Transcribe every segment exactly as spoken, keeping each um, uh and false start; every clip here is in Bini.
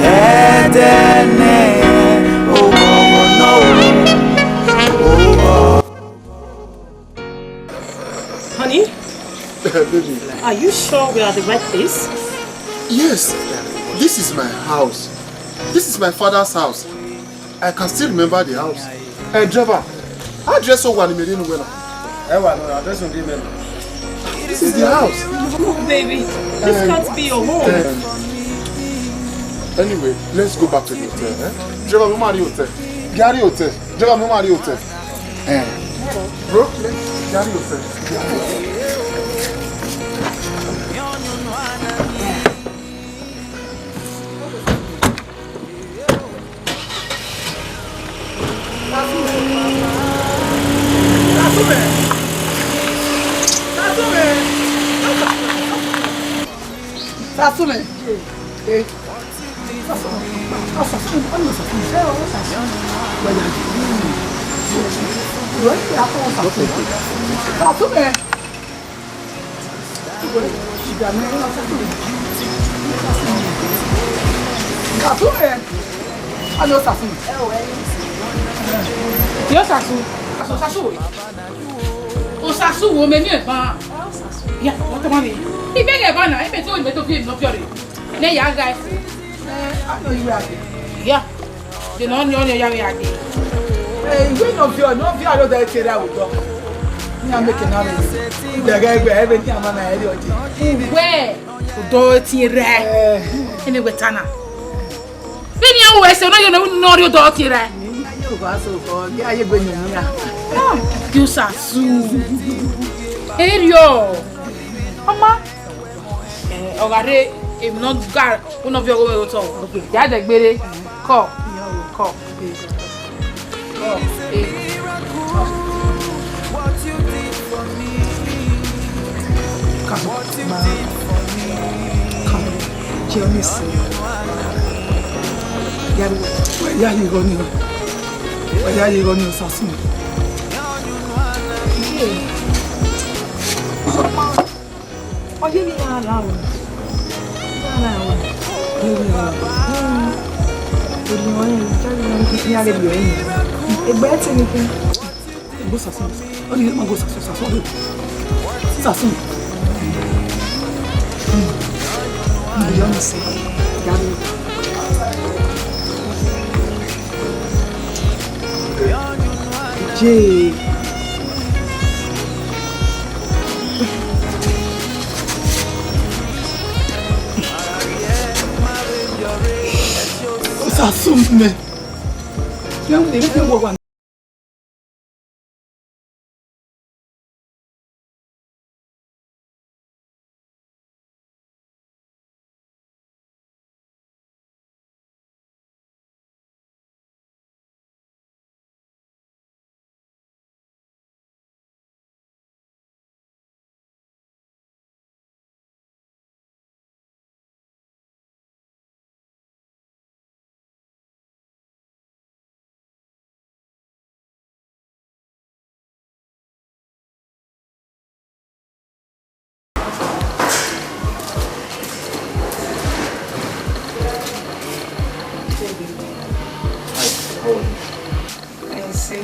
Ẹdẹ nẹ, owọ nọ, owọ. Honey, baby, are you sure we are at the right place? Yes, this is my house. This is my father's house. I can still remember the house. Hey, driver, address wẹ ne imẹ rhie nuẹn na? Ẹ wa nọ, address ne imẹ na. This is the house. No, baby, this can't be your home. Um, anyway, let's go back to the hotel. Eh? Driver, mẹ ma rrie hotel. Gha rrie hotel. Driver, mẹ ma rrie hotel. Eh. Bro, gha rrie hotel. Sasume. Eh. Sasume. Sasume. Alo Sasume. Yo Sasu. Sasu, Sasu. O Sasu wo me ni eba. Ya, o tama mi. Ibe ge ba na, ibe to, ibe to fi no fi ore. Ne ya ga. Eh, a no iwe ade. Ya. De nọ ni ọni ya vbe ya dee. Eh, iwe nọ viọ, nọ viọ aro da tie ra odọ. Ni a meke na re. Gbẹgẹ gbẹ, ẹvbe ni a ma na ẹre ọdẹ. Uwẹ, odọ tie rẹ. Eh. Ene wẹ ta na. Vbene iran ru ẹse, ọ na ye ne ọ rhie odọ tie rẹ. Aye owa so kọ, aye gbe yan ya. Ah, Sasu. Erio. Ọma. Eh, ọ gha rre, emwi ne ọ ga, u nọ viọ ọghe mwẹ otọ. Ya dẹ gbere. Kọ. Kọ. Kọ. Eh. Come, ma. Come. Johnny, sir. Ya, ya, ya, ya, ya, ya, Sasu. Yeah. Ọ ye emwi iran ra ru? Iran ra ru? Erriọ, erriọ, iran ghi rhie ẹre. Egbe ẹre te ne khin. Egbe Sasu. Ọ ni ma go Sasu, Sasu, ọ ni. Sasu. Erriọ ni sẹ. Ya ru. Je. Sasu mẹ. Ya, ya, ya, ya, ya. I see.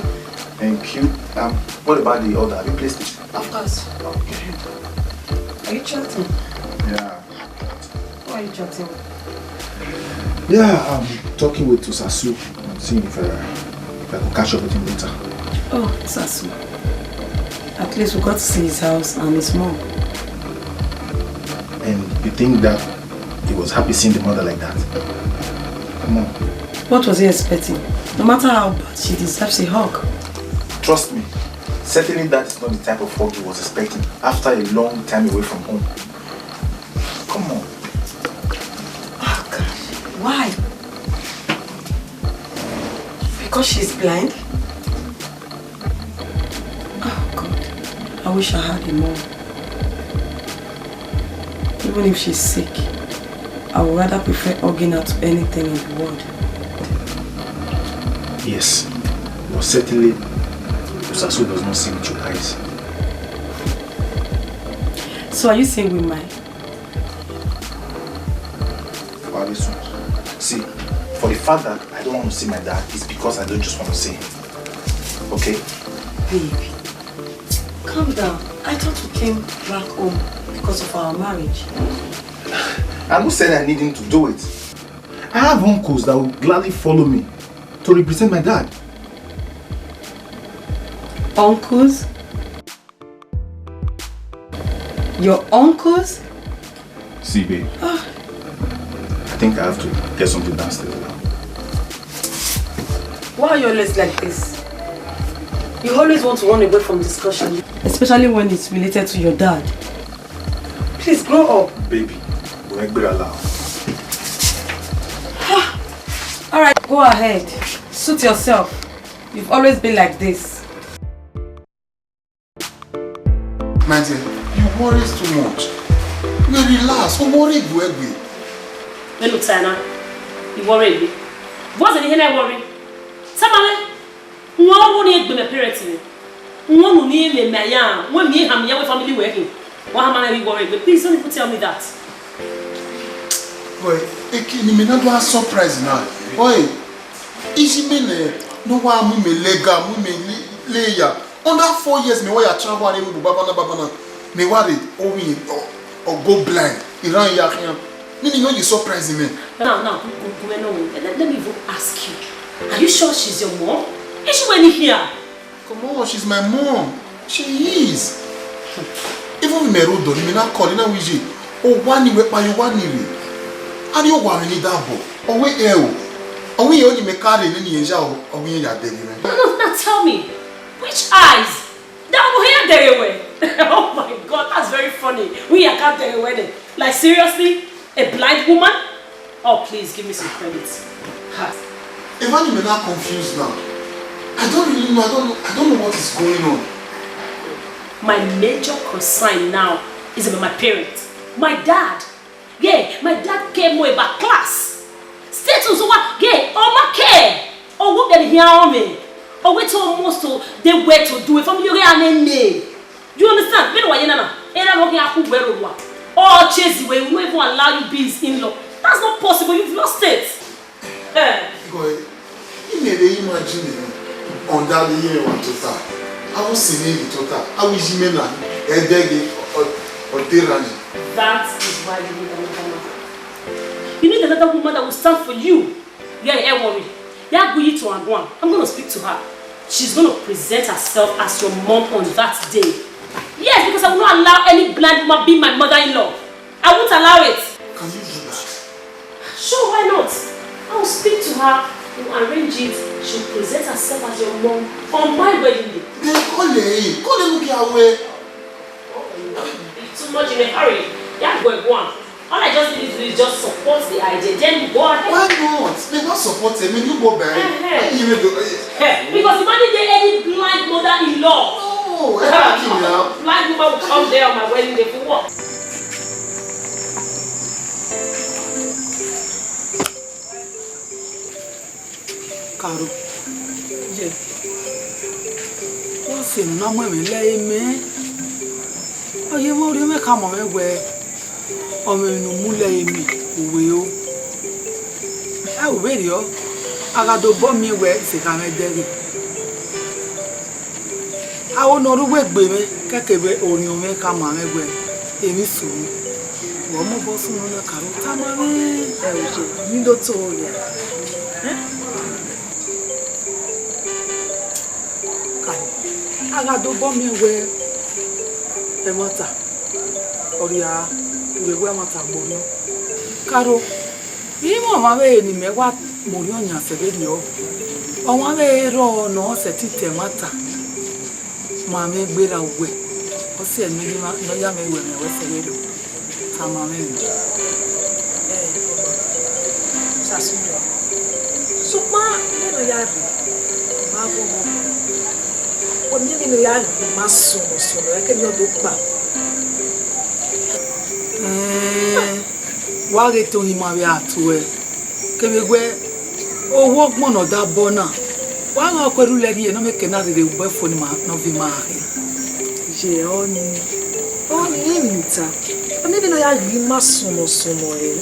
Thank you. Um, what about the order? Have you placed it? Of course. Okay. Are you chatting? Yeah. Who are you chatting with? Yeah, I'm talking with Sasu. I'm seeing if, uh, if I could catch up with him later. Oh, Sasu. At least we got to see his house and his mom. And you think that he was happy seeing the mother like that? Come on. What was he expecting? No matter how bad, she deserves a hug. Trust me, certainly that is not the type of hug he was expecting after a long time away from home. Come on. Oh, God. Why? Because she's blind? Oh, God. I wish I had a mom. Even if she's sick, I would rather prefer hugging her to anything in the world. Yes, but certainly, Sasu does not see with your eyes. So are you saying we might? Very soon. See, for the fact that I don't want to see my dad, it's because I don't just want to see him. Okay? Babe, calm down. I thought we came back home because of our marriage. And who said I need him to do it? I have uncles that will gladly follow me to represent my dad. Uncles? Your uncles? See, babe. I think I have to get something downstairs now. Why are you always like this? You always want to run away from discussion, especially when it's related to your dad. Please grow up. Baby, we're not allow. All right, go ahead. Suit yourself. You've always been like this. My dear, you worry too much. You relax. O worry egbe. Menu China, you worry egbe. What's in here worry? Samale, wọ́n wọ́n ní egbe mẹ parents mi. Wọ́n nù ní ilé mẹ ya, wọ́n mi hàn mí yẹ wẹ́ family wẹ́ hìn. Wọ́n hàn máa ń rí worry egbe. Please don't even tell me that. Boy, eke ni me na do a surprise na. Boy, isi me ne no wa mu me lega, mu me le ya. Under four years, me wa ya travel and we babana babana. Me wa read, oh, we, oh, oh, go blind. Iran ya khian. Meaning, no, you surprising me. Now, now, go, go, go, no, let, let me even ask you. Are you sure she's your mom? Is she when here? Come on, she's my mom. She is. Even with me road, me na call, na wije. Oh, one way, pa you one way. And you want me that boy. Oh, we, eh, oh. Oh, we only make car in any area, oh, we are there. No, no, now tell me, which eyes? That over here, there you were. Oh my God, that's very funny. We are can't there you were. Like, seriously? A blind woman? Oh, please, give me some credit. Ha. Even me now confused now. I don't really know. I don't know. I don't know what is going on. My major concern now is about my parents. My dad. Yeah, my dad came way back class. Status wa, yeah, oh my care. Oh, what did he on me? Oh, wait almost to they were to do it from your name. You understand? Me no wa ye nana. Era no ya ku wero wa. Oh, Chezi, we will not even allow you be his in-law. That's not possible. You've lost it. Eh. Boy, you never imagine it. On that year, what to ta? I was seeing it to ta. I was in Milan. Edege or or Derani. That is why you need another mother. You need another woman that will stand for you. Yeah, ẹ worry. Yeah, go you to Antoine. I'm going to speak to her. She's going to present herself as your mom on that day. Yes, because I will not allow any blind woman be my mother-in-law. I won't allow it. Can you do that? Sure, why not? I will speak to her. We'll arrange it. She'll present herself as your mom on my wedding day. Then call her. Call her, look your way. Too much in a hurry. Yeah, go, go on. All I just need you to do is just support the idea. Then you go ahead. Why not? They not support him. You go back. Eh, eh. You will do. Eh, because if I need any blind mother-in-law, no, I like him now. Blind woman will come there on my wedding day for what? Karo, ye, wa sẹ ne u na mu ẹmwẹ la ẹre mẹ. Ọ ye mwẹ, orhiọn mwẹ khama mwẹ wẹẹ, ọ mwẹ emwi ne u mu la ẹre mẹ, u wẹ o. Ẹ, u vberriọ, a gha do obọ miẹn wẹẹ, sẹ kha mwẹ dẹghe. Aro ne ọ rre uwu egbe mwẹ, kẹkẹ vbe orhiọn mwẹ khama mwẹ wẹẹ, emwi sunu. Wẹ ọ mobọ sunu na, Karo, tama mwẹ. Ẹ, oye, ne I do to ria. Ẹ? Karo, a gha do obọ miẹn wẹẹ, ẹmwata, ọ rhia, I vbe wẹ ẹmwata gbe orhiọn. Karo, I mwẹ ọmwa vbe ne imẹ wa mu orhiọn yan sẹ vberriọ. Ọmwa vbe rrọọ ne ọ sẹtin ta ẹmwata. Ma mwẹ gberra uwẹ, ọ sẹ ne ọ ya mwẹ wẹ mẹ wẹ sẹ vberriọ. Tama mwẹ nẹ. Ẹ, ọba, sasunu. Sokpan, nene ọ ya rre, ma vbe ọmọ. Wẹ miẹn emwi ne ọ ya rre, ma sunu sunu, ẹkẹ ne ọ do kpa. Ẹẹn. Wa ghe te ohin ma vbe a tuẹ, kevbe wẹ owa ọgbọn ne ọ da bọ na, wa gha ọkọ erhulẹ rhie ne ọ mẹ ke na rherhe obọ ẹfo ne ima, ne ọ viọ ima khin. Ye ọni, ọni emwi ta, ọni vbene ọ ya ghi ma sọnmọ sọnmọ ẹre.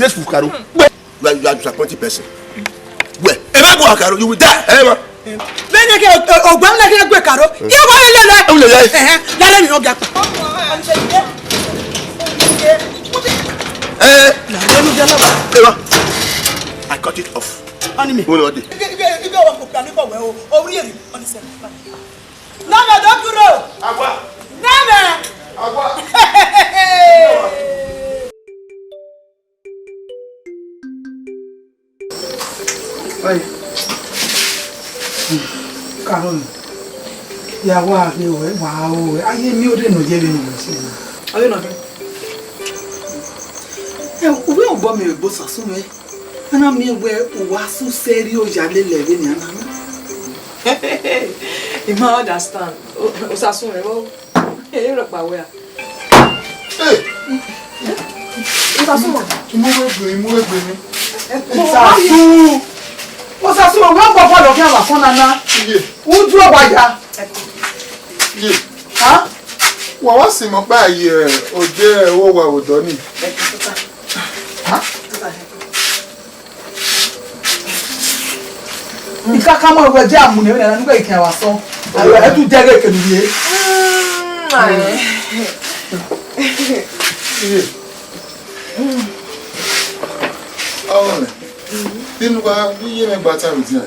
disgraceful, Karo. You are, you are disappointing person. Well, if I go Karo, you will die. Eh, ma. Vbene ke, o, o, ogba na ke gbe Karo. Ye wa le le. U le le. Eh, eh, la le ni no ga. Eh. La le ni ga la. Eh, ma. I cut it off. Ani mi. Who know the? Ige, ige, ige wa ko plan ko we o. O ri eri. Oni se. Nana, don't you know? Agua. Nana. Agua. Oi. Carol. Ya wa ghe wẹ, wa ru wẹ. A ye miẹn odẹ nọ ye vbene u mwẹ sẹ na. A ye nọ khin. Ẹ, u vbe obọ miẹn egbe Osasu mwẹ. A na miẹn wẹ u wa sẹ usẹ rhie oya lele vbene a na na. I ma understand. O, Osasu mwẹ, vbọ? Ẹ, rhọkpa wẹ a. Hey! Osasu ma. Imurogbe, imurogbe ni. Osasu. Osasu, wẹ ọgbọ bọọlụ ọghe avbe afọn na na. Iye. Udu ọwa ya. Iye. Ha? Wa wa si mẹ ọkpa ye odẹ vbe owa vbe odọ nii. Ikaka ma wẹ dia mu ne vbe nana nughe ikian wa sọ. Ẹ tu dẹghe kenu ye. Iye. Ọmọ mẹ, inu wa iye mẹ gba ta vbe dia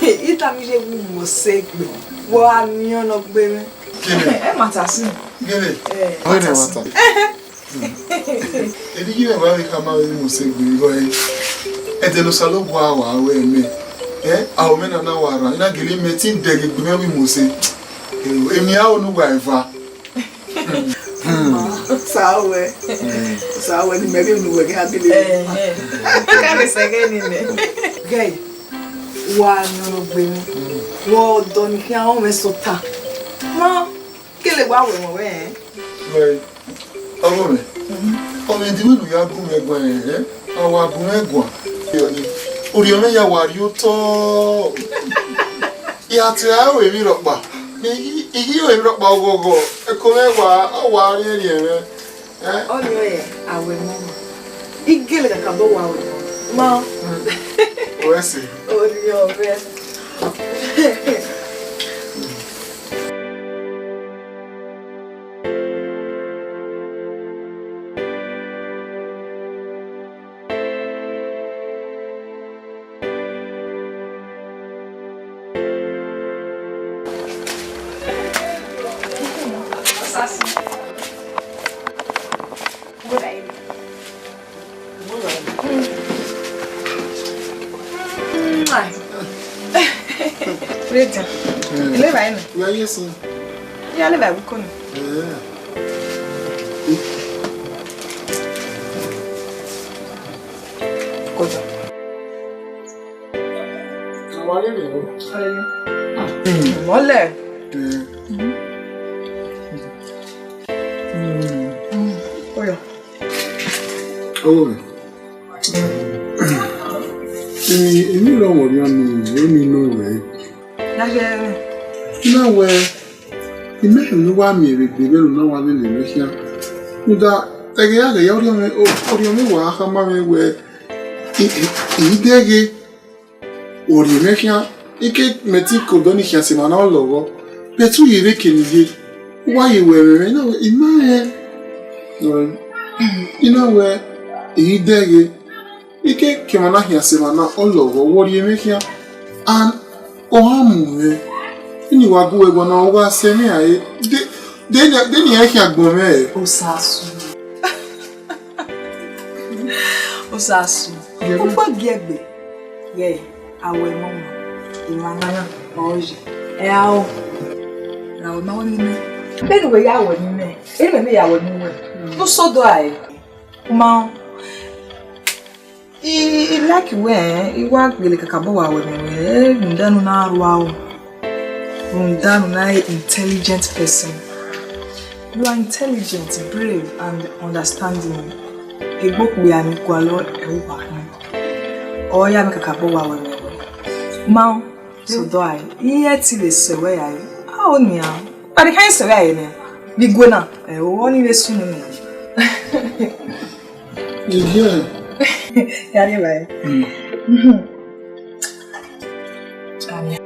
ye. Ita mi ye wu mo se gbe. Wo a ni ọnọ gbe mẹ. Kele. Ẹ ma ta si. Kele. Ẹ. Wẹ ne wa ta. Edighi mwẹ wa vbe khama vbe mu sẹ egbe igho ẹre. Ẹdẹ ne Osanobua wa ru ẹmwẹ, ẹ, aro mwẹ na na wa rran, I na gele mẹ te I dẹghe egbe mwẹ vbe Mosi. Emi a ru ne uwa eva. Sa wẹ, sa wẹ ne imẹ ghe ne uwẹ ghi a gele. Ẹ, ẹ. Ka vbe sẹ ẹghẹ nii nẹ. Gẹ, wa yan ọgbe mwẹ. Wa ọdọ ni khian ọmwẹ sẹ ota. Ma, kele wa wẹ ẹmwẹ wẹ, ẹ? Wẹ, ọghe mwẹ, ọmwẹ de wẹ ne u ya gu mwẹ guan, ẹ? A wa gu mwẹ guan. Orhiọn mwẹ ya wa rrie otọ. I gha tie ẹre aro emwi rhọkpa, I ghi, I ghi aro emwi rhọkpa ọghọghọ, ẹko mwẹ wa, ọ wa rhiẹnrhiẹn mwẹ. Ẹ? Ọnii ọre a wẹ ne ọ ma. I gele kakabọ wa wẹ ne ọ ma. Wẹ sẹ. Orhiọn mwẹ. Rita, ileva ẹnẹ? Ya ye sẹ. Ya leva ẹvbo iko nẹ. Kọjá. Mọlẹ. Oya. Ọwọ rẹ. Emwi, emwi rọ wọ rian ni, emwi nọ wẹ. Na wẹ, I mẹ ne uwa miẹn vbe egbe vbene u na wa lele mwẹ khian. Rhunmwuda, ẹghẹ ya ghẹ ya, orhiọn mwẹ, orhiọn mwẹ wa khama mwẹ wẹ, I, I, I dẹghe, orhiọn mwẹ khian, I ke mẹ te ke odọ ni khian sẹ emwa na lọghọ, but u ye vbe kene ye, u wa ye wẹ ẹmwẹ mwẹ, I na wẹ, I ma rẹn, I na wẹ, I dẹghe. I ke ke emwa na khian sẹ emwa na, ọ lọghọ, wẹ orhiọn mwẹ khian, and ọ gha mu mwẹ. Eni wa gu wẹ guan na, u gha sẹ mwẹ rae, de, de, de ne iran khian gbọn mwẹ. Osasu. Osasu. Yẹ. Ukpo giẹgbe. Yẹ, a wẹ ne ọ ma. Emwa na, ọ ye. Ẹ a o. Ra wẹ ma wẹ ne imẹ. Vbene uwẹ ya wẹ ne imẹ, eni mẹ vbe ya wẹ ne uwẹ. Ne u sẹ odọ rae. U ma rẹn. I, I like wẹ, I wa gele kakabọ wa wẹ ne uwẹ, rhunmwuda ne u na rua o. Rhunmwuda ne u na intelligent person. You are intelligent, brave, and understanding. Egbe okpia ni gualọ ẹre uwa khin. Ọ ya mwẹ kakabọ wa wẹ ne uwẹ. Ma, sẹ odọ rae, I i te vbe sẹ wẹ rae. A o nian. Kpẹdẹ kha I sẹ wẹ rae nẹ. Vbe igue na, ẹ, o, ọnii vbe sunu nian. Iye. Ya rrie evbare. Mm. Amen.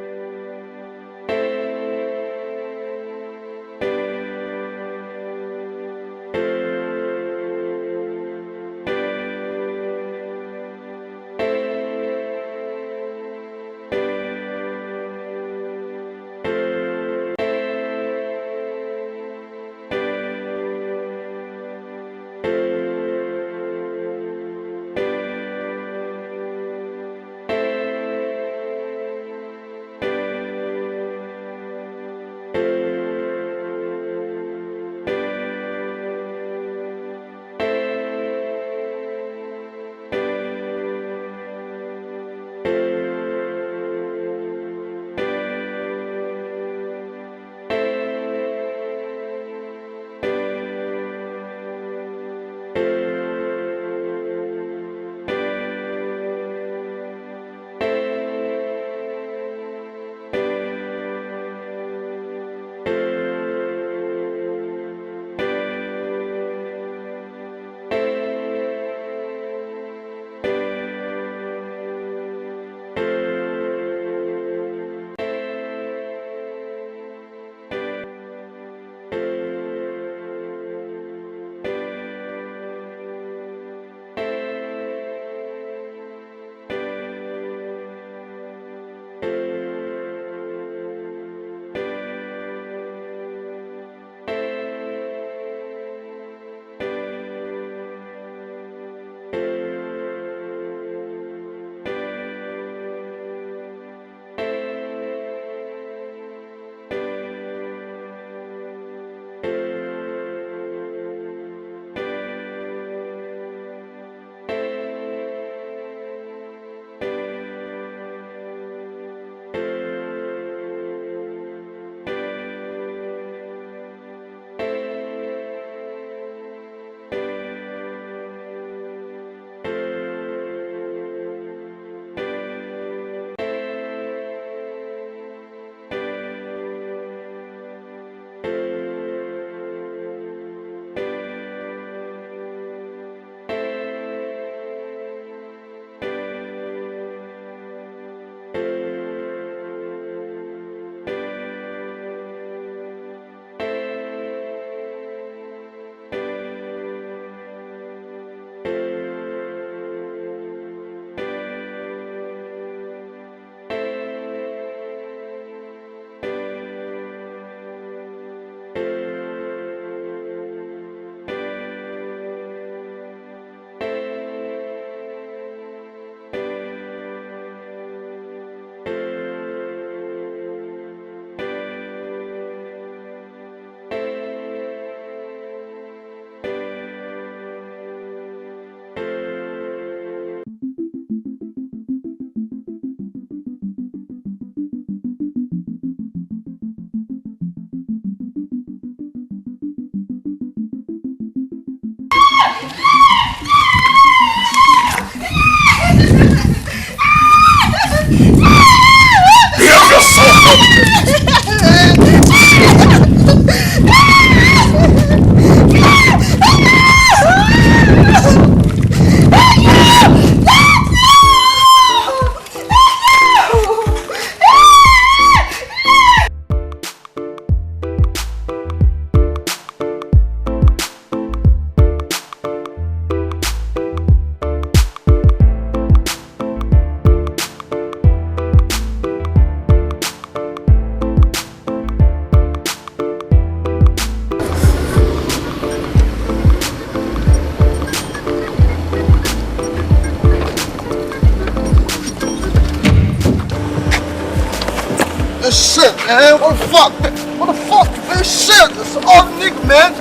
Man, what the fuck? What the fuck? Man, shit, it's all Nick, man.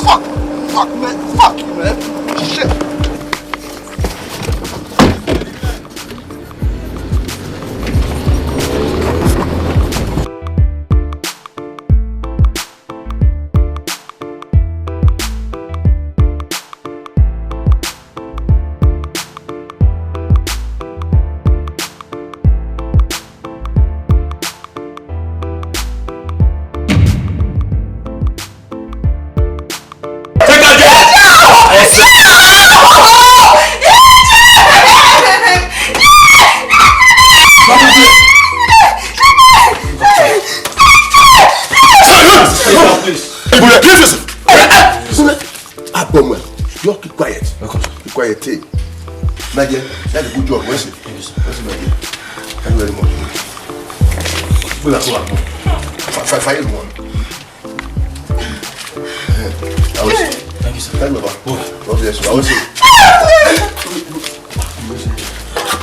Fuck, fuck, man, fuck you, man. Shit. Abọmọ, just keep quiet. Keep quiet, eh. Majẹ, that's a good job. Where's it? Where's it, Majẹ? Thank you very much. Good luck, good luck. Fi-, fi-, fire one. Eh, I was, thank you, sir. Thank you, Baba. God bless you. I was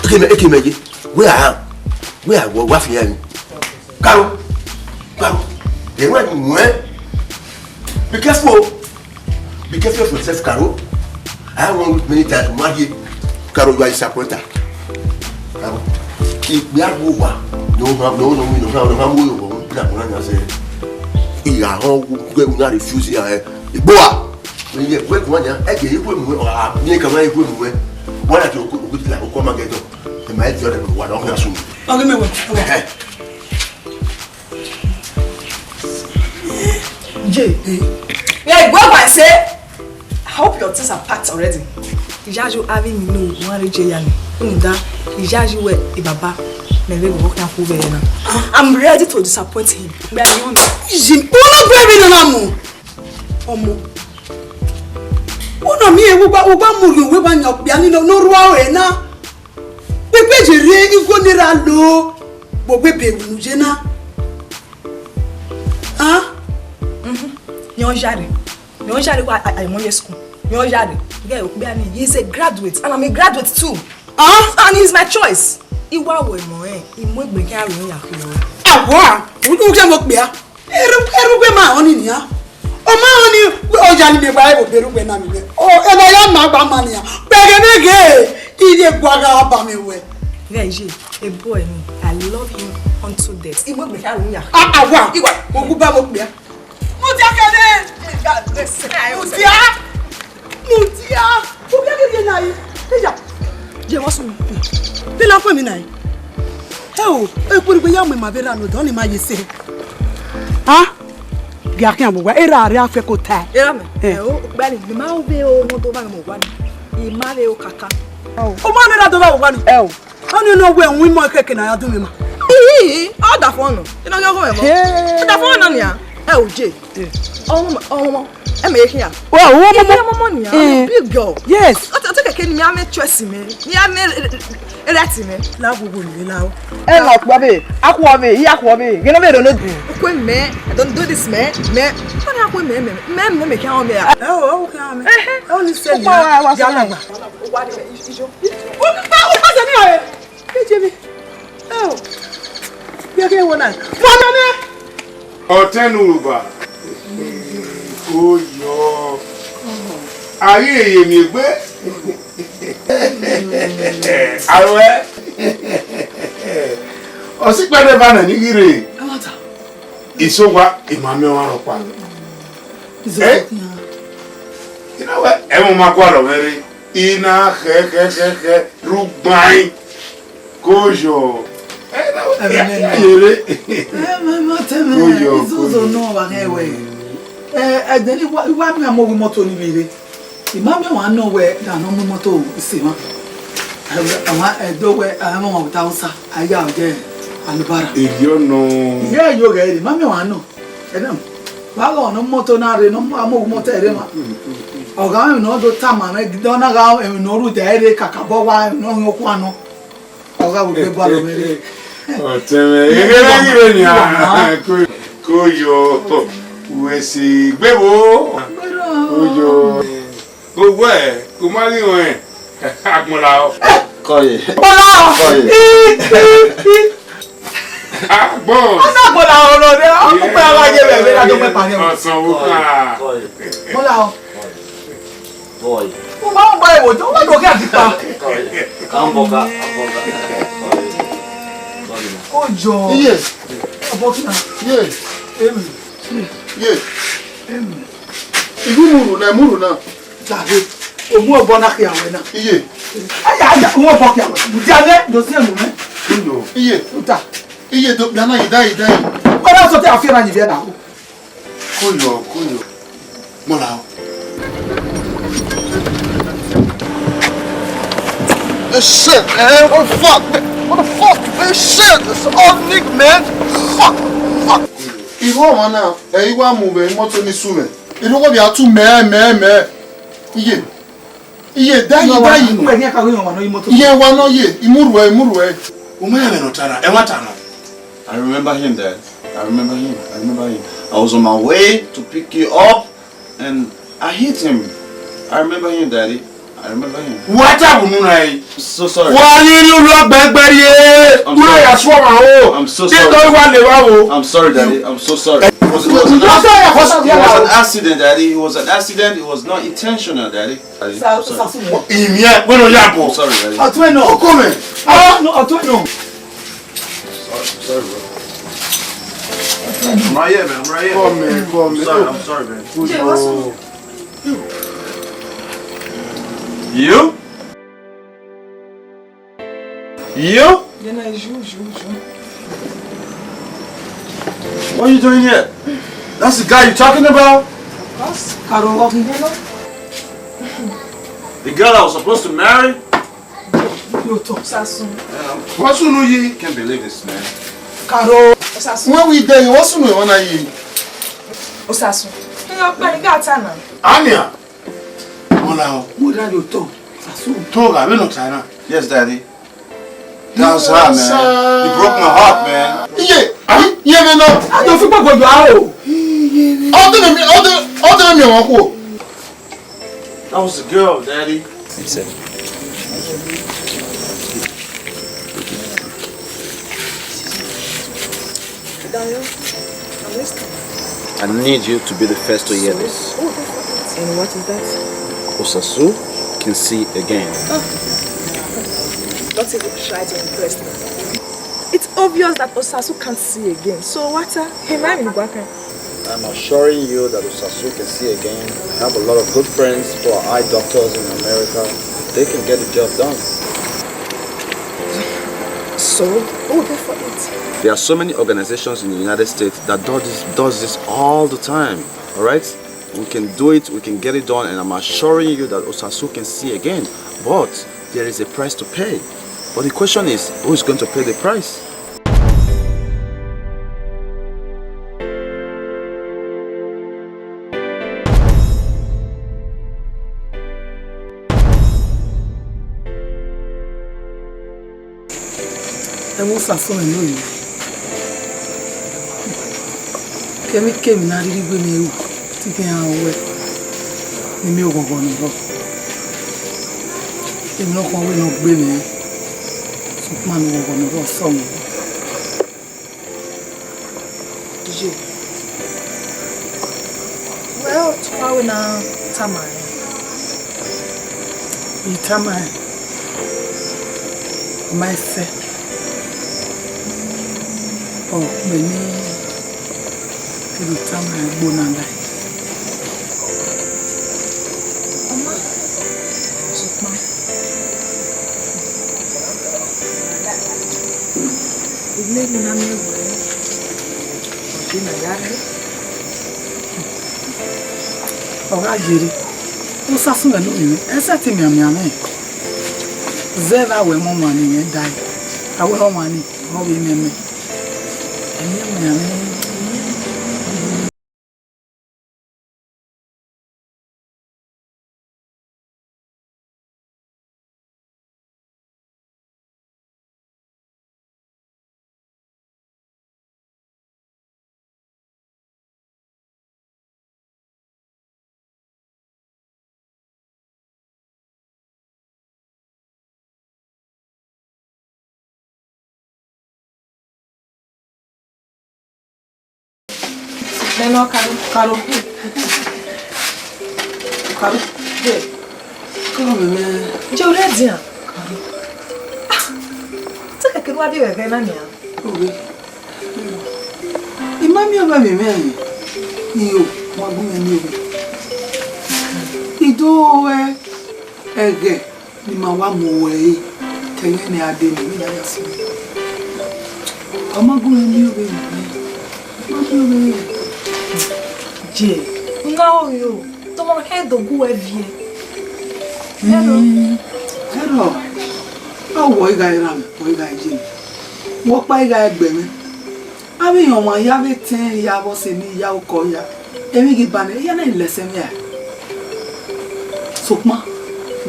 Okay, ma-, okay, Majẹ. Where I am? Where I wa-, wa fi yan? Karo. Karo. They want you, eh? Be careful. Be careful of yourself, Karo. I won many times. Karo, you are a disappointer. Karo. If we are over, no, no, no, no, no, no, no, no, no, no, no, say, he, I don't, we, we not refuse here, eh. Igbo a. When you, when, when you, eh, you, when, when, ah, me, come on, when, when, when I do, we, we, like, we come and get up. The man, the other one, don't ask me. I'll give me one. Eh. Jay, eh? Yeah, go and say, I hope your things are packed already. Iyaju avbe mi no, wan re je ya ni. Rhunmwuda, Iyaju wẹ, e baba, mẹ vbe gọghọ khian khuo vbe na. I'm ready to disappoint him. Gbe a ni họn. Iji, u na gbe emwi nana mu. Ọmọ. U na miẹn vbe u gba, u gba mu rhie uwu evba yan okpia ni ne ọ rua ore na. Egbe ye rre igho ne erha lo vbe ogbe ebe ne u ye na. Ah? Mhm. Rẹn ọ yare. Rẹn ọ yare wa a, a, a, school. Rẹn ọ yare. Ighẹ okpia ni, he is a graduate and I'm a graduate too. Ah? And he is my choice. I wa wẹ emọ rẹn, I mu egbe khian rẹn ya khuo. Awa, u, u khian vbe okpia. Erhugbe ma họn ni nian. Ọ ma họn ni, ọ ya ni mẹ wa ẹvbo be erhugbe na mi nẹ. Ọ, ẹna ya ma gba ma nian. Bẹghe ne ghe, I ye gua gha ba mẹ wẹ. Ghẹ ye, a boy ni, I love him unto death. I mu egbe khian rẹn ya. Ah, awa, I wa, mo gu ba mo kpia. Mudia kẹdẹ. Mudia. Mudia. Mudia kẹdẹ na yi. Eya. Ye wọ sun. Te na fun mi na yi. Ẹ o, ekpurugbe ya mu ima vbe ra no dọn ni ma ye se. Ha? Gia khian vbe owa, erha rre afẹ ko tae. Erha mẹ. Eh. Ẹ o, gbani, mi ma vbe o, no do va mu owa ni. I ma vbe o kaka. O ma ne ra do va owa ni. Ẹ o. Ọni nọ wẹ, winmọ keke na ya dun mwẹ ma. Ii, ọ da fọ nọ. Ina ghe ọghọ ẹmọ. Hey. Ọ da fọ nọ nia. Ẹ o je. Ọmọ, ọmọ, ẹ mẹ ye khian. Well, ọmọ, ọmọ. Ẹ mọ mọ nia. Eh. Big girl. Yes. Ọ te, ọ te keke ni mi a mẹ choice mẹ. Mi a mẹ right mẹ. La wo wo ni la o. Ẹ mọ kpọ be, akhuọ be, iya akhuọ be. Ghe nọ be do no. Kwe mẹ, I don't do this mẹ, mẹ. Ọ na kwe mẹ, mẹ, mẹ, mẹ, mẹ khian mẹ. Ẹ o, ọ khian mẹ. Ẹhẹ. Ọ ni se ni. Wa, wa, wa, ya la gba. Wa ni mẹ, ijo. Wa, wa, wa, se ni a. Ejemi. Oh. Bia ke wo na. Mama me. Ọtẹn ne uruba. Oyọ. A ghi ye miẹn egbe. Aro ẹ. Ọ sikpẹ ne eva nẹ ni ghi rre. Amata. Isowa, ima miẹn ọmwa rhọkpa. Isowa. Eh? Ina wẹ, ẹmwẹ ma gualọ mwẹ rre. I na khẹ, khẹ, khẹ, khẹ, rugbain. Koyọ. Ẹ, na, ẹmwẹ, ya, ya yere. Ẹmwẹ, ẹmwẹ, ọtẹn mwẹ, koyọ, izozo koyọ. Nọ wa ghẹ wẹ. Ẹ, ẹdẹ ni wa, wa mi a mu owu imọto ni vbe rre. I ma miẹn ọmwa nọ wẹ, da nọ mu imọto ise mwa. Ẹ, ọmwa, ẹ, do wẹ, ẹ, ọmwa wẹ ta Hausa, a ya ọ ye Alubara. Eviọ nọ. Iye yo ghẹ rre, ma miẹn ọmwa nọ. Ẹdẹ, wa gha ọna imọto na rre, ne ọ mu owu imọto ẹre mwa. Ọ gha emwi ne ọ do tama mwẹ, ọ na gha emwi ne ọ rhunmwuda ẹre kakabọ wa, emwi ne ọ hin okhuan nọ. Ọ gha vbe gbe bọọlụ mwẹ rre. Ọtẹn mwẹ, eghe na ghi vbe nia, ko, koyọ, wẹ si gbe vbo. Koyọ. Owẹ, u ma ghi ruẹn agbọn lahọ. Kọye. Kọye. Kọye. Agbọn. Ọ na gbọla ọrọ rẹ, ọ tún pẹ ara ye vbe vbe ra do pẹ pa rẹ. Ọsàn wo ká. Gbọla ọ. Boy. Mo máa ń bá ìwò jọ, wọ́n lò kí àti pa. Sorry. Come, Boka. Come, Boka. Sorry. Sorry, man. Ó jọ. Iye. Ọ̀bọ kí na. Iye. Èmi. Iye. Èmi. Ìlú múrù náà, múrù náà. Jàre, òmù ọ̀bọ náà kí àwẹ̀ náà. Iye. Ayà, ayà, òmù ọ̀bọ kí àwẹ̀. Jàre, lọ sí ẹ̀mú mẹ́. Iye. Ó ta. Iye tó, bí a náà yìí dá yìí dá yìí. Wọ́n náà sọ pé àfihàn yìí bí ẹ náà. Kóyọ, kóyọ. Mọ́ra o. Hey, shit, man. What the fuck, man? What the fuck, man? Shit, it's all Nick, man. Fuck, fuck. Ìwọ ọmọ náà, ẹ̀yin wá mú bẹ̀ mọ́tò ní sùmẹ̀. Ìlú kò bí a tún mẹ́ẹ̀mẹ́ẹ̀mẹ́. Iye. Iye, dayi, dayi. Iye wa nọ ye, imurue, imurue. Uma ya mẹ nọ ta na, ẹ wa ta nọ. I remember him, Dad. I remember him. I remember him. I was on my way to pick you up, and I hit him. I remember him, Daddy. I remember him. What happened, Unai? So sorry. Wa ni ni ulo gbẹgbẹ ye. I'm Wúlò sorry. Ya sọ ma o. I'm so Tí sorry. Tó wà lè wá o. I'm sorry, Daddy. I'm so sorry. It was, it was an Wọ́n sọ yà fọ́sọ̀ accident. It was an accident, Daddy. It was an accident. It was not intentional, Daddy. Daddy, Sa- I'm sorry. Sa- Ìmìẹ, wẹ́n lọ yà bọ̀. I'm sorry, Daddy. Ọ̀tún ẹ̀ nọ. Ọkọ mi. Ah, no, ọ̀tún ẹ̀ nọ. Sorry, sorry, bro. I'm right here, man. I'm right here. Come, man. Come, I'm sorry. Man. I'm sorry, man. Good Jẹ́ wá sùn. Bro. You? You? Then I you, you, you. What are you doing here? That's the guy you're talking about? Of course. Karo, what you know? The girl I was supposed to marry? Yóò tọ́. Osasun. Wọ́n sùn nù yìí. Can't believe this, man. Karo. Osasun. Wọ́n wí dẹ́ yìí, wọ́n sùn nù ìwọ́n náà yìí. Osasun. Ẹ yọ pé nígbà tá nà. Ania. Wọ́n la ọ. Mo dá yóò tọ́. Osasun. Tó o gà, bẹ́ẹ̀ nọ China. Yes, Daddy. That's her, man. You broke my heart, man. Iye, iye mi nọ. A jọ fi gbogbo jọ a o. Ọdún mi, ọdún, ọdún mi wọ́n kú. That was the girl, Daddy. He said, Dayo, I'm listening. I need you to be the first to hear this. Oh, and what is that? Osasu can see again. Oh. Don't even try to impress me. It's obvious that Osasu can't see again. So what? Uh, he might be back. I'm assuring you that Osasu can see again. I have a lot of good friends who are eye doctors in America. They can get the job done. So, who will pay for it? There are so many organizations in the United States that do this, does this all the time, all right? We can do it, we can get it done, and I'm assuring you that Osasu can see again. But there is a price to pay. But the question is, who is going to pay the price? Ẹmwẹ Osasu mwẹ ne oyi. Kemikemi ne a rhirhi gbe mwẹ ru, te I khian ruẹ ne I miẹn oghọghọ ne ọ rrọọ. Emwi ne ọ khọn wẹ ne ọ gbe mwẹ, sokpan ne oghọghọ ne ọ rrọọ sẹ mwẹ. Ye. Wẹ ọ tuma wẹ na tama ẹn. I tama ẹn. Ma ẹsẹ. Ọ, mẹ ni, I do tama ẹn gbo na la. Ọ ma, sokpan. Ile ne a miẹn wẹẹ, ọ de na ya rre. Ọ gha ye rre, Osasu mwẹ ne oyi mwẹ, ẹ sẹtin mianmian mwẹ. Zẹ vbe a wẹ mẹ ọmwa ni mwẹ dae, a wẹ ọmwa ni, ọ vbe mwẹ mẹ. Ẹ mianmian mwẹ. Nene ọ karo. Karo. Karo. Ye. Karo mẹ mẹ. Je u rre dian. Karo. Ah. Te kẹkẹ ne u wa di ghẹghẹ na nian. Owe. I ma miẹn ọmọ mwẹ mwẹ. Iyo, ma gu mwẹ miẹn owe. I do ẹ ẹghẹ ne ima wa mu ruẹ ẹre, ke ẹghẹ ne a dee ne emwi na ya sunu. Ọ ma gu mwẹ miẹn owe mwẹ. Ma miẹn owe mwẹ. Je, u na ro rio, tọmọ ne ọ do gu uẹ viẹ. Ẹrọ. Hmm, ẹrọ. Ọ wẹ ọ i gha ra mwẹ, ọ i gha ye mwẹ. Wẹ ọkpa i gha gbe mwẹ. Avbe irẹn ọmwa hia vbe tẹn ya vbe ọse ne I ya okọ ya, emwi ghi ba nẹ, iran na lẹ ẹsẹ mwẹ ra? Sokpan,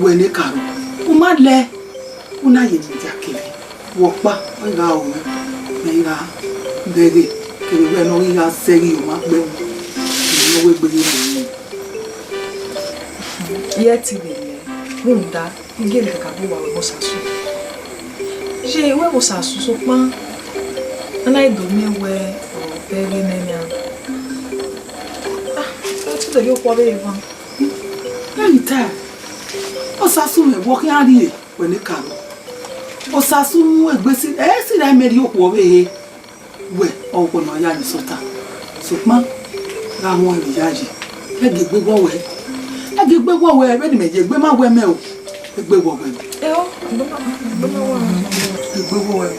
wẹ ne Karo, u ma lẹ, u na ye mudia kevbe, wẹ ọkpa, ọ i gha ru mwẹ, mẹ i gha bẹghe, kevbe wẹ ne ọ ghi gha zẹ ghi yo ma gbe mwẹ, ne ọ wẹ egbe ghi rre mwẹ. Iye ẹtin vbe lẹ, rhunmwuda, I gele kakabọ wa wẹ vbe Osasu. Ye, wẹ vbe Osasu sokpan, a na do miẹn wẹ ọ bẹghe nẹ nian. Ah, ọ te do ye okhuo vbe evban. Ẹ i ta, Osasu mwẹ vbe ọ khian rrie, wẹ ne Karo. Osasu mu egbe si, ẹ si ra mẹ rrie okhuo vbe ehe. Wẹ, ọkpọ ne ọ ya ye sọta. Sokpan, gha wọn emwi yayi. Ẹ gie egbe wọ wẹ. Ẹ gie egbe wọ wẹ, vbene imẹ ye egbe ma wẹ mẹ o. Egbe wọ wẹ. Ẹ o, egbe ma, egbe ma wẹ. Egbe wọ wẹ.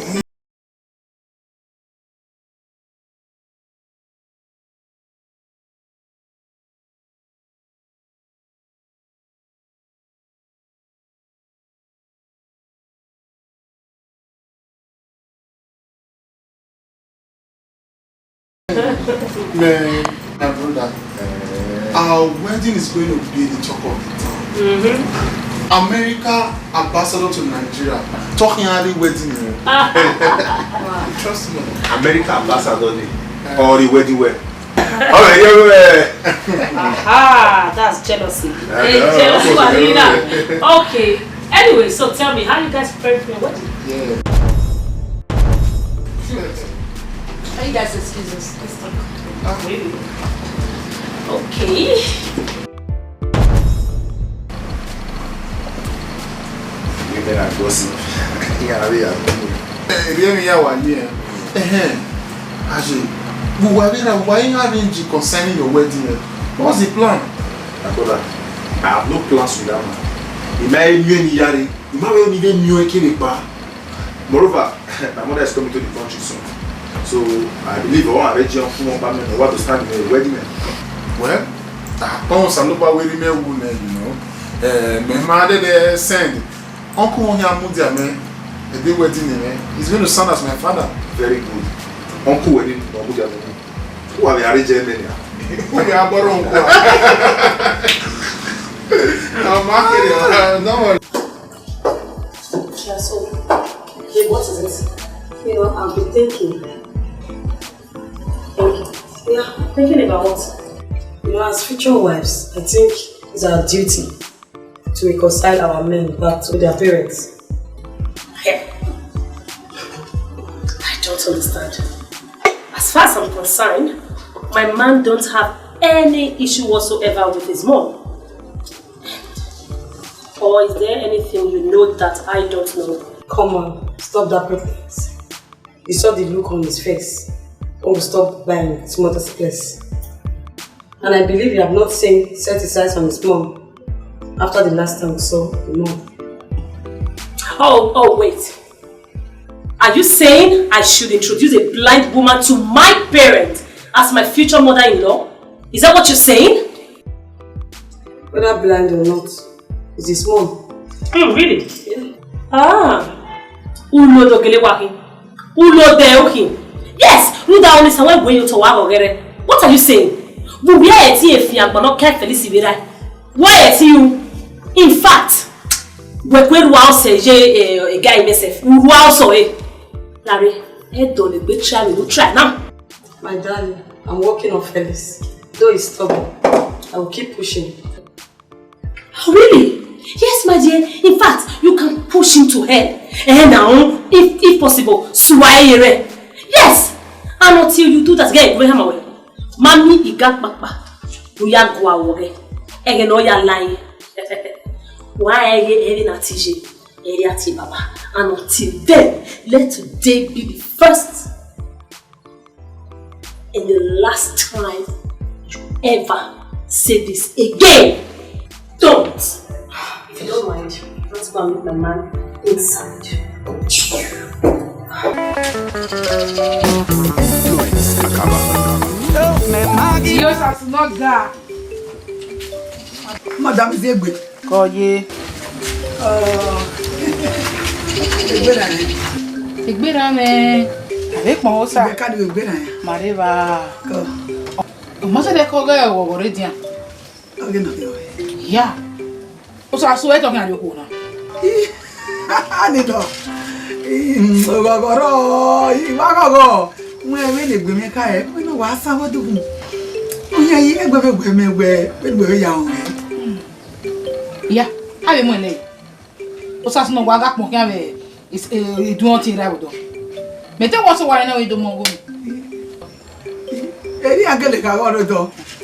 Man, my brother, our wedding is going to be the talk of the town. Mm-hmm. America ambassador to Nigeria talking about the wedding. Wow. Trust me. America ambassador ni, or the wedding well. All right, yeah, yeah. Aha, that's jealousy. Hey, jealousy wahina. Okay. Anyway, so tell me, how you guys preparing for your wedding? Yeah. Can you guys excuse us? Let's talk. Really? Okay. You better gossip. Yeah, we are. Eh, Remi, how are you? Ehem. Aje, but why we are, why you having the concerning your wedding? Eh? What's the plan? My brother, I have no plans with that man. He might knew any yari. He might even knew a kid. Moreover, my mother is coming to the country soon. So I believe I want to arrange a full apartment. I want to start the wedding. Well, I can't stand up with me, you know. Eh, my mother, they send. Uncle won't hear Mudia, man. A day wedding, man. He's going to sound as my father. Very good. Uncle wedding, Mudia, man. Who have arranged, man? Who have borrowed uncle? I'm married. Uh, don't worry. Yeah, so, hey, what is it? You know, I've been thinking. Thinking? Yeah, thinking about what? You know, as future wives, I think it's our duty to reconcile our men back to their parents. Hey. I don't understand. As far as I'm concerned, my man don't have any issue whatsoever with his mom. Or is there anything you know that I don't know? Come on, stop that pretense. You saw the look on his face when we stopped by in Timothy's place. And I believe you have not seen, set his eyes on his mom after the last time we saw the mom. Oh, oh, wait. Are you saying I should introduce a blind woman to my parents as my future mother-in-law? Is that what you're saying? Whether blind or not, it's his mom. Mm, really? Yeah. Ah. Ulo do gele wa khin. Ulo de o khin. Yes, rhunmwuda ọnii sa wẹ wẹ ye otọ wa ghọghọ rẹ. What are you saying? Vbe uwẹ ẹ ti e fian agbọn nọ kẹ Felix vbe ra? Why ẹ ti ru? In fact, wẹ kue rua ọsẹ ye, eh, a guy myself. Rua ọsẹ ọre. Lare, ẹ dọlegbe try me, no try now. My darling, I'm working on Felix. Though he's stubborn, I will keep pushing. Oh, really? Yes, my dear. In fact, you can push him to hell. Eh, now, if, if possible, sua eye rẹ. Yes! And until you do that, get away, hammer away. Ma miẹn iga kpakpa ne u ya gua wọ ghẹ, ẹghẹ ne ọ ya la ẹre. Wa rẹn ghe ẹre na te iye, ẹre a tie baba. And until then, let today be the first and the last time you ever say this again. Don't. If you don't mind, let's go and meet my man inside. Influence Akaba. Yo, Sasu, no ga. Madam Zegbe. Kọ ye. Ọ, egbe na nẹ. Egbe na mwẹ. A vbe kpọn ho sa. Egbe ka do egbe na ya. Ma rre evba. Kọ. Ọ ma sẹ dẹ kọ ghe ọghọghọ rre dian. Ọ ghe nọ. Ya. Osasu, ẹ tọ khian rrie okhuo na. Ni dọ. Ọghọghọ rọ, I wa ghọghọ. Wẹ vbene egbe mwẹ ka rẹ, wẹ ne wa sa vbe odughu. Oyan yi egbe vbe egbe mwẹ wẹ, vbe egbe vbe ya ruẹ. Ya, a vbe mu ẹn nẹ. Osasu ne ọ wa gha kpọn khian vbe is-, eh, iduọn ọtẹn ra vbe odọ. Mẹ te wọ sẹ owa nẹ ne ọ vbe do mọ ọghe mwẹ. Erriọ a gele gha ghe ọrọdọ.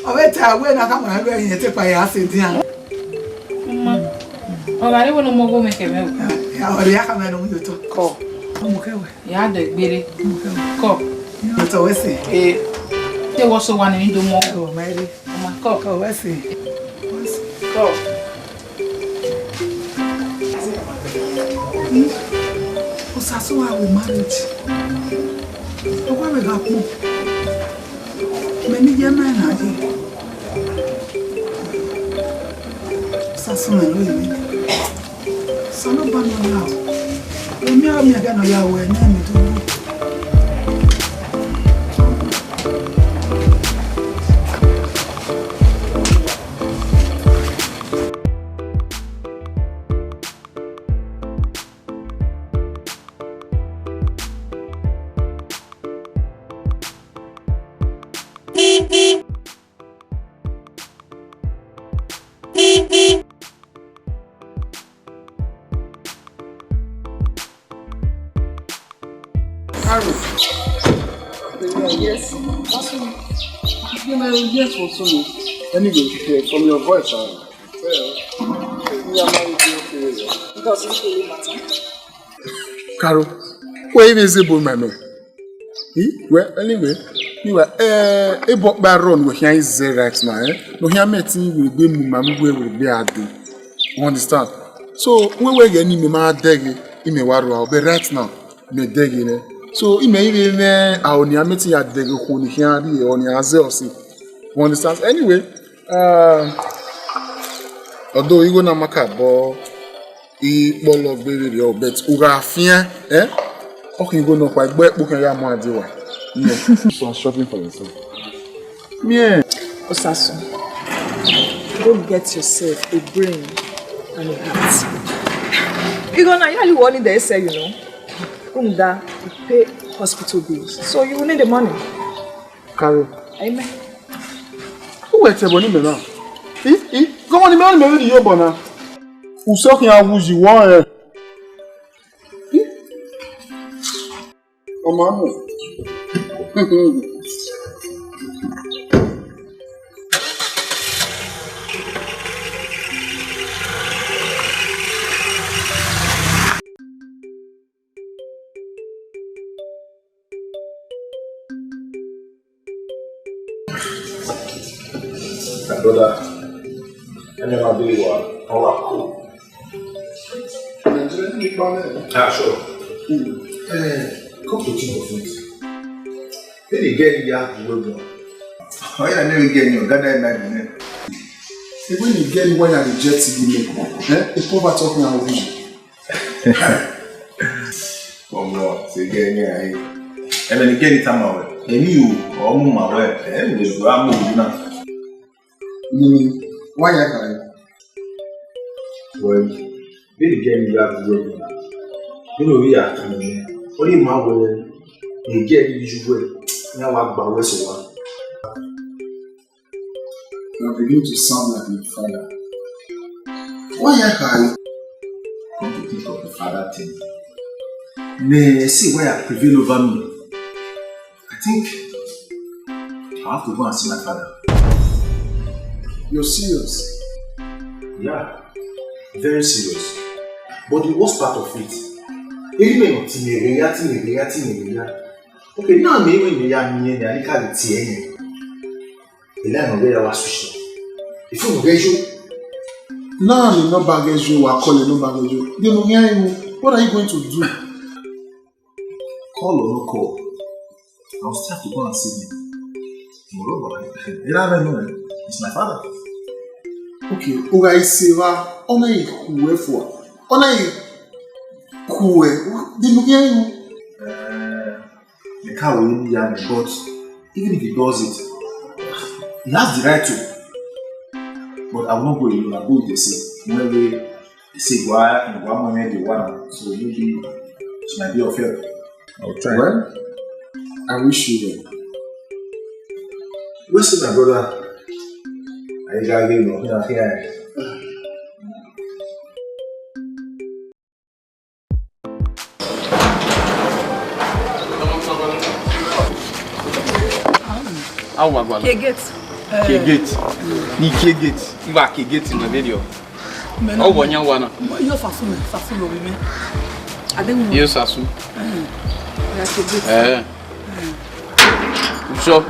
Ọ vbe ta wẹ ne a khama ẹre vbe ẹrinmwi te kpa ya sẹ edian. Ma, ọ gha rre wẹ ne ọ mu ọghe mwẹ kẹ mwẹ o. Ya, ọ rhie a khama ẹre ne ọ mu ye otọ. Kọ. Ọ mu kẹ wẹ. Ya dẹ gbere. Ọ mu kẹ wẹ. Kọ. Otọ wẹ sẹ. Eh, te wọ sẹ owa nẹ ne I do mọ. Ọ ma rre. Ọ ma kọ. Kọ wẹ sẹ. Kọ. Hmm? Osasu wa ru marriage. Ọ wa vbe gha kpọn. Mẹ ne I ye mẹ na ye. Osasu mẹ ne ọ ye mẹ. Osanobua ne ọ ya o. Emwi a miẹn ẹghẹ ne ọ ya ruẹ ne mẹ do ru. Carol. Yes. Yes, for some. Anyway, from your voice, uh, well, yeah, my dear, okay, yeah. Does it really matter? Carol, wẹ I vbe zẹ ebo ma mẹ. I, well, anyway, anyway, eh, ebo ọkpa rọ ne wẹ khian zẹ right now, eh? Ne ọ khian mẹ te wẹ egbe mu ma mu wẹ wẹ egbe a dee. You understand? So, wẹ wẹ ghẹ ne imẹ ma dẹghe, imẹ wa rua, but right now, mẹ dẹghe nẹ. So, imẹ i vbe mwẹ aro ne a mẹ te ya dẹghe okhuo ne khian rrie, ọ ne a zẹ ọse. You understand? Anyway, uh, although igho na ma ka bọ, I kpọlọ gbe vberriọ, but u gha fian, eh? Ọ khin igho nọkpa, egbe ẹkpo khian ya mu a die wa. Yeah. So I'm shopping for yourself. Yeah. Osasu, go get yourself a brain and a heart. Igho na, yeah, you want it, they say, you know. Rhunmwuda, you pay hospital bills. So you will need the money. Carol. Amen. Uwẹ tẹ ẹbọ ne imẹ na? I, I, gọmọ ne imẹ ọnii mẹ vbe rhie obọ na. Usọ khian wu yi wọ rẹn. I? Ọ ma mu. My brother, I never be one. How are you? Nigeria, you call me? Ah, sure. Hmm. Eh, come to think of it. When you get in, you have to work on. Oh, yeah, I never get in, you gather in my name. Say, when you get in, why you reject me? Eh? A poverty talking and vision. Ọmọ, ṣe gẹ ẹni ayé. Ẹmẹ ni gẹ ẹni tá a máa wẹ̀. Èmi ò, ọmọ màá wẹ̀. Ẹ ẹ lè dùn á mú òun náà. Ni wá yà kàrẹ́. Wẹ̀, bí ìgẹ́ mi yà dúró mi náà. Nínú orí àtúnú mi, ó lè máa wẹ̀. Ìgẹ́ mi ju wẹ̀. Ní àwa gbà wẹ̀ sọ wa. You are beginning to sound like my father. Why you cry? Come to think of the father thing. May I see why I prevail over me. I think I have to go and see my father. You're serious? Yeah, very serious. But the worst part of it, even when you teenage, teenage, teenage, okay, now me when you are near, I can't tell you. Ela nọ vbe ya wa switch off. Ifo nọ ghẹ yo. Na ne nọmba ghẹ yo, wa call nọmba ghẹ yo. Then no hear him. What are you going to do? Call or no call? I will still have to go and see him. Moreover, you don't even know him. He's my father. Okay, u gha i se evba, ọ na i khu ẹre fua. Ọ na i khu ẹre. Then no hear him. Uh, I can't really hear me, but even if he does it, he has the right to. But I will not go alone. I'll go with the same. When we say why and why money they want, so maybe it might be of help. I'll try. Well, I wish you well. Where's my brother? I gotta get him up here. Awa gualọ. Ke gate. Ke gate. Ni ke gate. Iwa ke gate na video. Ọ wọ yan wa na. Yo sasu mẹ, sasu lo mi. Ade mu. Yo sasu. Eh. Ya ke gate. Eh. Sure.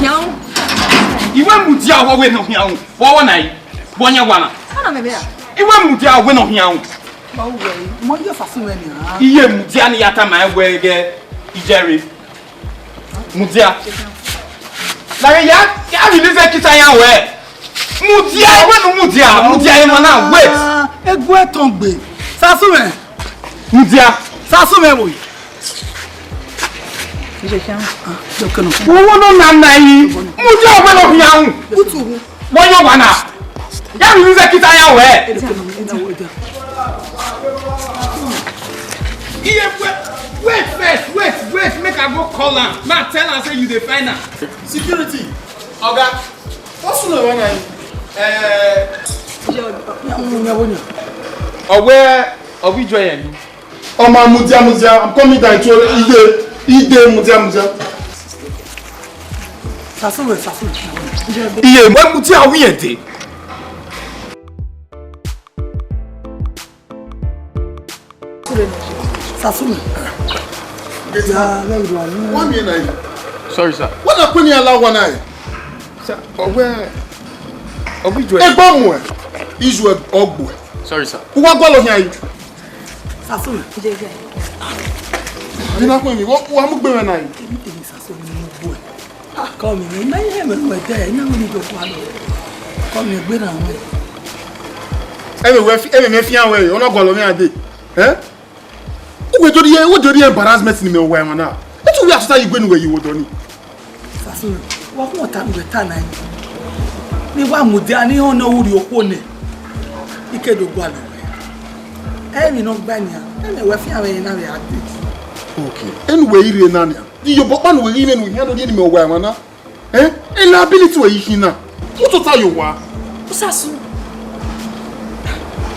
Yan. Iwe mudia wọ wẹ nọ hian. Wọ wọ na yi. Wọ yan wa na. Ana mẹ bẹ ya. Iwe mudia wẹ nọ hian. Ba wẹ. Mo yo sasu wẹ ni. Iye mudia ni ya ta ma wẹ gẹ ijẹre. Mudia. Like ya, ya release kita ya wẹ. Mudia, wẹ nu mudia, mudia ye mana wait. Egu ẹtọn gbe. Sasu mẹ. Mudia. Sasu mẹ wo. Owó ló na na yìí. Mudia ọgbẹ́ ló fi ahùn. Utu. Wọ́n yóò wà náà. Yàrá ìlú fẹ́ kíta yà wẹ̀. Iye, wait, wait first, wait, wait, make I go call am. Make I tell am say you dey find am. Security, oga, what's going on? Eh, ọwẹ, ọwẹ ìjọ yẹn ni. Ọmọ mudia mudia, I'm coming down to ide, ide mudia mudia. Sasoro, sasoro. Iye, mo mudia wi yẹn de. Sasumi. Wọ́n mi náà yìí. Sorry, sir. Wọ́n náà pín ní aláwọ̀ náà yìí. Sir, ọ̀wẹ́, ọ̀wẹ́ ìjọ ẹ̀. Ẹgbọ́n mu ẹ̀, ìjọ ẹ̀ ọgbọ̀ ẹ̀. Sorry, sir. Wọ́n gbọ́ lọ yàn yìí. Sasumi. Bí náà pín mi, wọ́n mú gbé wọn náà yìí. Èmi, èmi Sasumi ni mo gbọ́ ẹ̀. Kọ́ mi ni, iná yẹn mẹ́rin wẹ̀ dẹ́, iná mi ni ìjọ fún wa lọ. Kọ́ mi gbé náà wẹ̀. Ẹ̀mí wẹ́ fi, ẹ̀mí mẹ́ fi hàn wẹ̀, ọ̀nà gọ̀lọ́ mi àdé. Ẹ́? Uwe do die, uwe do die embarrassment ni me wa emwa na. Etu we atuta yi gbe nu we yi wo do ni. Sasumi, wa khu ta nu we ta na yi. Ni wa mudia ni họn ne u rhie okhuo nẹ. I ke do gualọ wẹ. Emwi ne ọ gba nian, ẹmwẹ wẹ fian vbe na vbe a date. Okay. Enu we i rhie na nian. Iyobọ ọkpa nu we ghi mwẹ nu hia do die ni me wa emwa na. Eh? E liability wẹ i khin na. U tota ye owa. Usasu.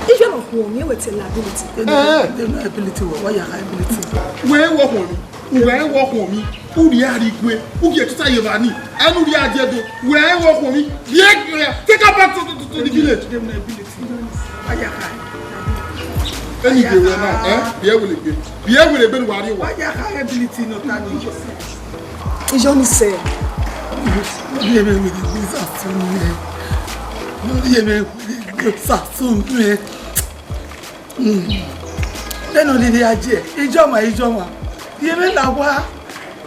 Iye no khuo mi, wẹ te liability. Eh. Enu ability wẹ, wa ya kha ability. Wẹ wọ khuo mi. Wẹ wọ khuo mi. U rhie a rhie igue. U gie tota ye evba ni. Enu rhie a die do. Wẹ wọ khuo mi. Take her back to, to, to, to the village. Enu ability. Wa ya kha. Eni gbe wẹ na, eh? Biẹ wele gbe. Biẹ wele gbe ne uwa rrie owa. Wa ya kha ability nọ ta ni. Iye ni sẹ. Nọ rhie ẹmwẹ wele gbe Sasumi. Nọ rhie ẹmwẹ wele gbe Sasumi. Vbene ọ rhirhi a je, ijọma, ijọma. Rhie ẹmwẹ la owa,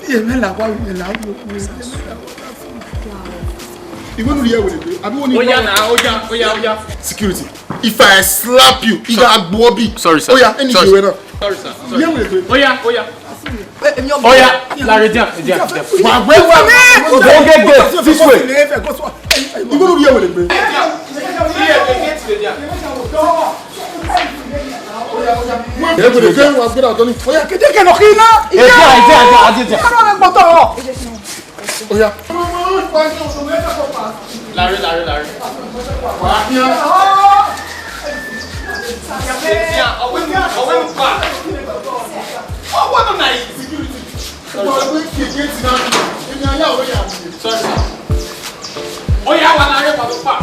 rhie ẹmwẹ la owa, rhie ẹmwẹ la owa. Iwe nu rhie wele gbe, abi wo ni. Oya na, oya, oya, oya. Security. If I slap you, I ga gbo bi. Sorry, sir. Oya, eni gbe wẹ na. Sorry, sir. Sorry. Rhie wele gbe. Oya, oya. Oya, la re dia, dia, dia. Wa we wa. Go, go, go. This way. Iwe nu rhie wele gbe. Ẹ gbọ́dọ̀ kẹ́ wa gbọ́dọ̀ tọ́ ni. Oya, kede kẹ́ nọ kí iná. Ẹ jẹ́, ẹ jẹ́, ẹ jẹ́, ẹ jẹ́. Ọ̀rọ̀ rẹ̀ gbọ́dọ̀. Oya. Láàrin, láàrin, láàrin. Wà á fi hàn. Ọwọ́ mi, ọwọ́ mi pa. Ọwọ́ mi náà yìí. Sorry, sir. Ó yá, wà láàrin pàtó pa.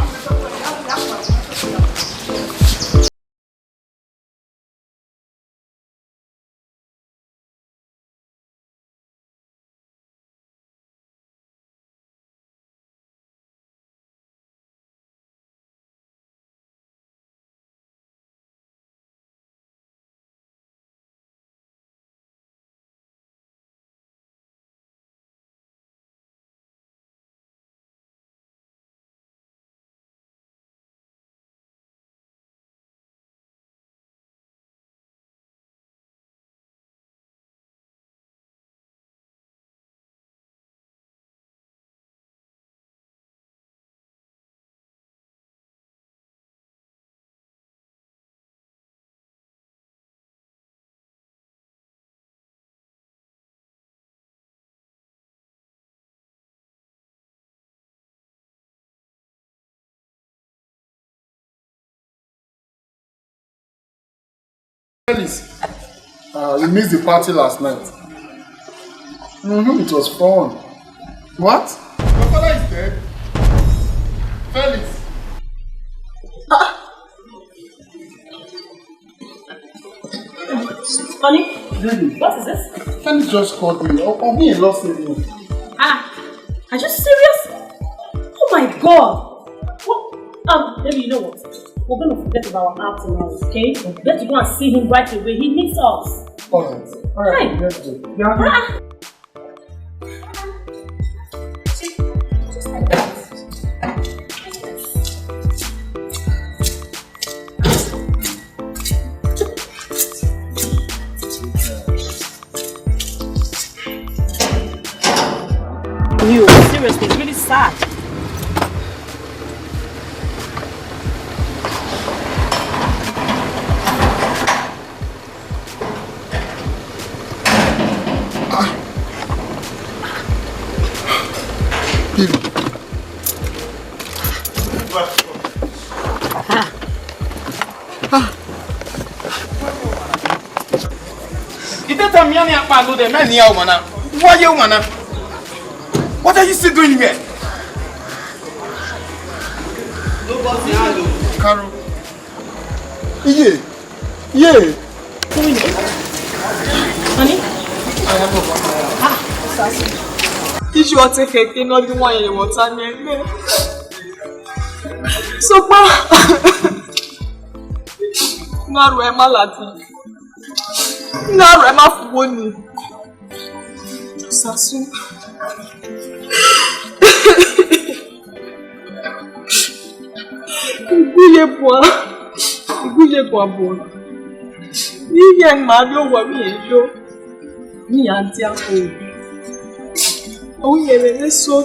Felix, uh, you missed the party last night. Mm-hmm, it was fun. What? Your father is dead? Felix. Honey, what is this? Felix just called me. Oh, oh, me and lost me. Ah, are you serious? Oh my God! What? Um, baby, you know what? We're gonna forget about our acting now, okay? Let's go and see him right away. He needs us. All right. All right. Hi. Let's go. Yeah. Ah. Yo, seriously, it's really sad. Ah. Baby. Ah. Ah. Iteta miẹn ne a kpa node, mẹ ne a woman na. Wa ye woman na. What are you still doing here? Carol. Iye. Ye. Honey? Iye, ọ te khẹke ne ọ ghi wan ye vbe ọta miẹn nẹ. Sokpan, ne a ruẹ ma ladian, ne a ruẹ ma fo uwu nii. Sasu. Igu ye bua, igu ye bua bua. Ni ye ma do wa mi yo. Ni ya dia ko. O ye vbe eso.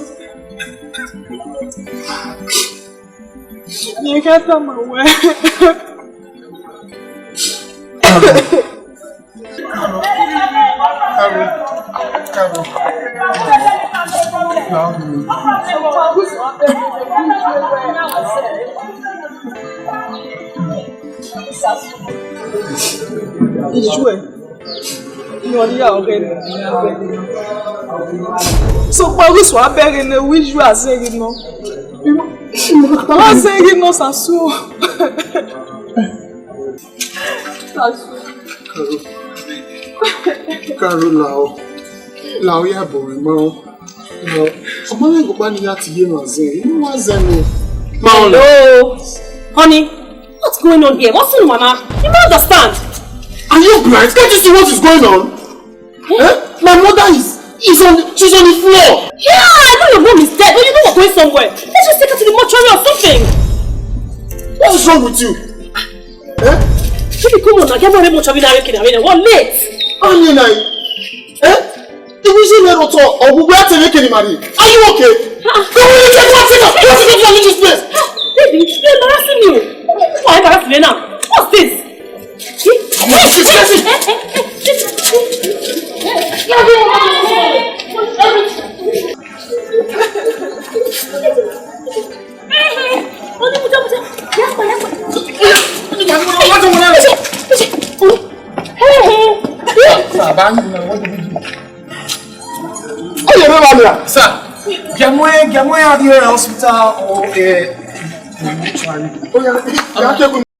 Ni ka tama wẹ. Carol. Carol. Carol. Ijue. Sokpan, wẹ isu a bẹghe ne wẹ ijue a zẹghe nọ. A zẹghe nọ, Sasu. Sasu. Carol. Carol, lao. Lao, ya bọ mwẹ ma o. Lao. Ọmọ mwẹ gba ni ya tie ma zẹ. Inu wa zẹ nẹ. Ma o. Hello. Honey, what's going on here? What's in mama? You don't understand. Are you blind? Can't you see what is going on? Eh? My mother is, is on, she's on the floor. Yeah, I know your mom is dead, but you know we're going somewhere. Let's just take her to the mortuary or something. What is wrong with you? Eh? Baby, come on now, get more mortuary now, okay, now, we're late. Honey, now. Eh? Iwiji ne rotọ, ọgbugbe a te vbe kene mari. Are you okay? Ah. Come on, let's go, let's go, let's go, let's go, let's go, let's go. Ah, baby, you're embarrassing me. Why embarrass me now? What's this? Eh? Oye, me va mia. Sir, get me, get me out here hospital or, eh, mortuary. Oya, ya ke gun.